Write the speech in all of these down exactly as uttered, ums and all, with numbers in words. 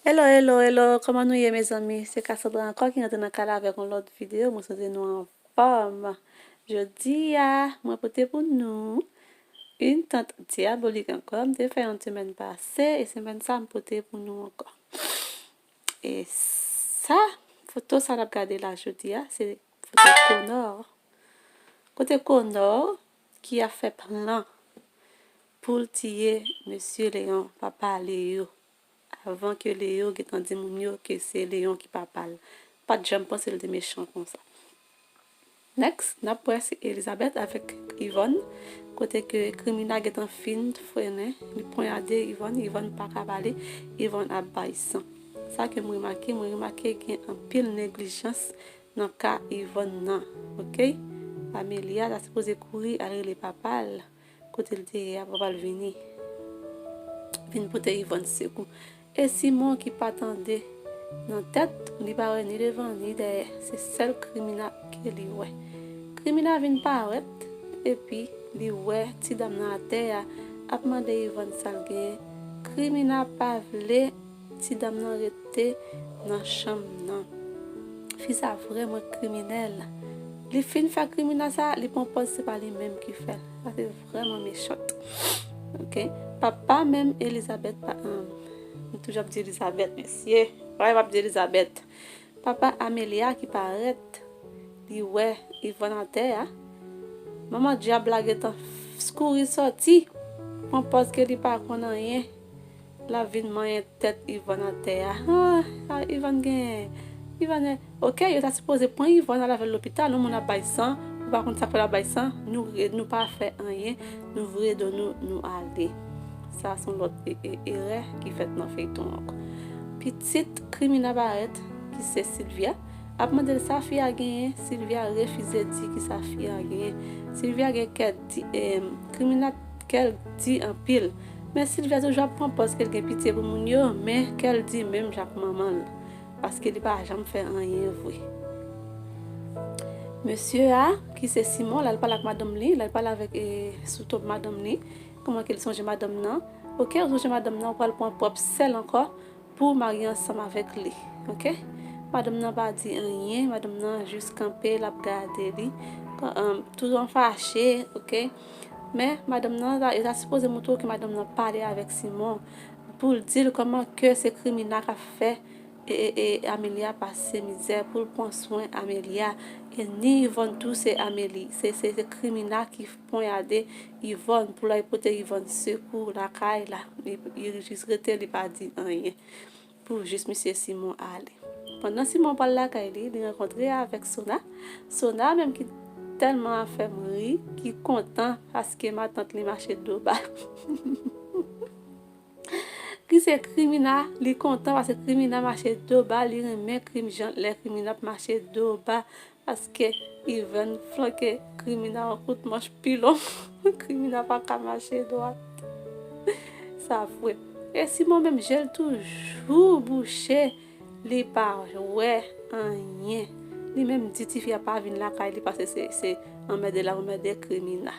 Hello, hello, hello, kòman nou ye, mezanmi? Se Cassandra ankò ki rantre nan kay la avèk yon lòt videyo. Mwen swete nou anfòm. Jodi a, mwen pote pou nou yon tant dyabolik ankò. M te fè yon semèn pase, e semèn sa, m pote pou nou ankò. E sa, foto sa n ap gade la jodi a, se foto Konò. Kote Konò ki ap fè plan pou l tiye Mesye Leyon, papa Leyo, avan ke Leyo gentan di moun yo ke se Leyon ki papa l. Pa t janm panse l te mechan konsa. Next, n ap wè se Elizabeth avèk Yvonne, kote ke krimina gentan fin frennen, li ponyade Yvonne, Yvonne pa ka pale, Yvonne ap bay san. Sa ke m remake, mwen remake gen anpil neglijans nan ka Yvonne nan, oke? Amelia ta sipoze kouri al rele papa l, kote l te ye a, papa l vini, vin pote Yvonne sekou. E Simon ki pa tande nan tèt, li pa wè ni devan ni dèyè, se sèl krimina ke li wè. Krimina vin parèt, epi li wè ti dam nan atè a, ap mande Yvonne sa l genyen. Krimina pa vle ti dam nan rete nan chanm nan. Fi sa vrèman kriminèl. Li fin fè krimina sa, li pran pòz se pa li menm ki fè l. Sa se vrèman mechant. Oke? Papa menm Elizabeth pa, um, m toujou ap di Elizabeth, mesye. Why m ap di Elizabeth? Papa Amelia ki parèt, li wè Yvonne atè a. Manman dyab la gentan kouri sòti, pran pòz ke li pa konn anyen. L ap vin manyen tèt Yvonne atè a. Ah, ah, Yvonne gen, Yvonne, oke, yo ta sipoze pran Yvonne al avè l lopital, yon moun ap bay san, ou pa konn sa k fè l ap bay san, nou re-, nou pa fè anyen, nou vire do nou, nou ale. Sa se yon lòt e-, e-, erè ki fèt nan feyton an ankò. Pitit krimina parèt, ki se Sylvia, ap mande l sa fi a genyen, Sylvia refize di ki sa fi a genyen. Sylvia gen kè di, em, krimina kè l di anpil. Men Sylvia toujou ap pran pòz ke l gen pitye pou moun yo, men kè l di menm jan ak manman l. Paske li pa janm fè anyen vre. Mesye a, ki se Simon, l al pale ak madanm li, l al pale avèk, e, sou top madanm li. Kòman ke l sonje madanm nan? Oke, ou sonje madanm nan, ou pral pran pwòp sèl ankò pou w marye ansanm avèk li. Oke? Madanm nan pa di anyen, madanm nan jis kanpe, l ap gade li. Kan, um, tout an fache, oke? Men, madanm nan, ta, yo ta sipoze montre w ke madanm nan pale avèk Simon pou l di l kòman ke se krimina k ap fè e, e, e Amelia pase mizè, pou l pran swen Amelia. E ni Yvonne tou, se Amelie, se, se, se krimina ki ponyade Yvonne pou l al pote Yvonne sekou lakay la. Li, li jis rete, li pa di anyen. Pou jis misye Simon ale. Pandan Simon pral lakay li, li rankontre avèk Sona. Sona menm ki tèlman ap fè m ri, ki kontan paske matant li mache do ba. Ki se krimina, li kontan paske krimina mache do ba, li renmen krim jan lè krimina ap mache do ba, paske Yvonne flanke krimina yon kout manch pilon. Krimina pa ka mache dwat. Sa vre. E Simon menm je l toujou bouche, li pa wè anyen. Li menm di tifi a pa vin lakay li paske se, se anmède l ap anmède krimina.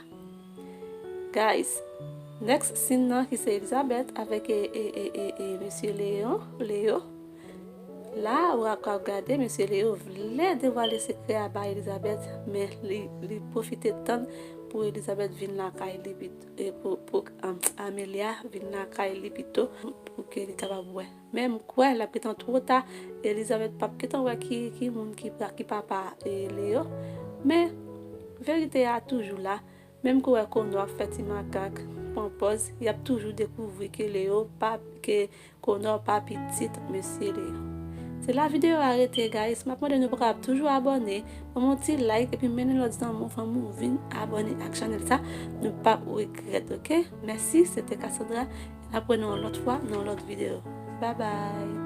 Guys, next scene nan ki se Elizabeth avèk e, e, e, e, e mesye Leon, Leo. La, ou ap, ap gade, mesye Leo vle devwale sekrè a bay Elizabeth, men li, li pwofite tann pou Elizabeth vin lakay li pito, e pou, pou, um, Amelia vin lakay li pito, pou ke li kapab wè. Men m kwè l ap gentan twò ta, Elizabeth p ap gentan wè ki, ki moun ki pa, ki papa, e, Leo. Men, verite a toujou la. Menm ke w wè Konò ap fè ti makak, pran pòz, y ap toujou dekouvri ke Leo pa, ke Konò pa pitit mesye Leo. Se la videyo a rete, guys. M ap mande nou pou kapab toujou abòne. Ban m yon ti like, epi mennen lòt zanmi w, fanmi w vin abòne ak chanèl sa. Nou p ap regrèt, oke? Mèsi, se te Cassandra. N ap wè nou yon lòt fwa, nan yon lòt videyo. Bye bye!